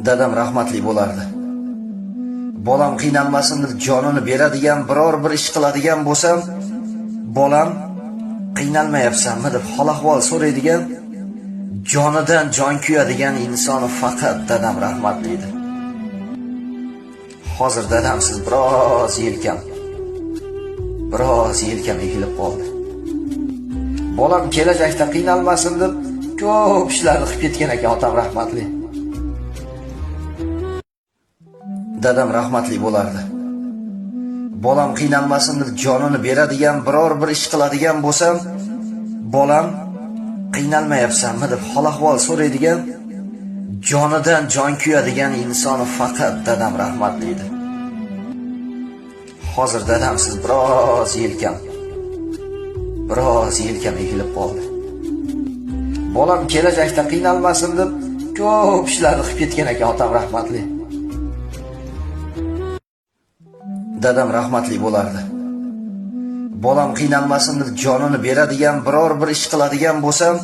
Dadam rahmatli bo'lardi. Bolam qiynalmasin deb jonini beradigan biror bir ish qiladigan bo'lsam, bolam qiynalmayapsanmi deb hol ahvol so'raydigan, jonidan jon kuyadigan insoni faqat dadam rahmatli edi. Hozir dadamsiz biroz yelkam egilib qoldi. Bolam kelajakda qiynalmasin deb ko'p ishlarni qilib ketgan ekan otam rahmatli. Dadam rahmatli bo'lardi. Bolam qiynalmasin deb jonini beradigan biror bir ish qiladigan bo'lsam, bolam qiynalmayapsanmi deb hol ahvol so'raydigan, jonidan jon kuyadigan insoni faqat dadam rahmatli edi. Hozir dadamsiz biroz yelkam egilib qoldi. Bolam kelajakda qiynalmasin deb ko'p ishlarni qilib ketgan ekan otam rahmatli. Dadam rahmatli bo'lardi. Bolam qiynalmasin deb jonini beradigan biror bir ish qiladigan bo'lsam,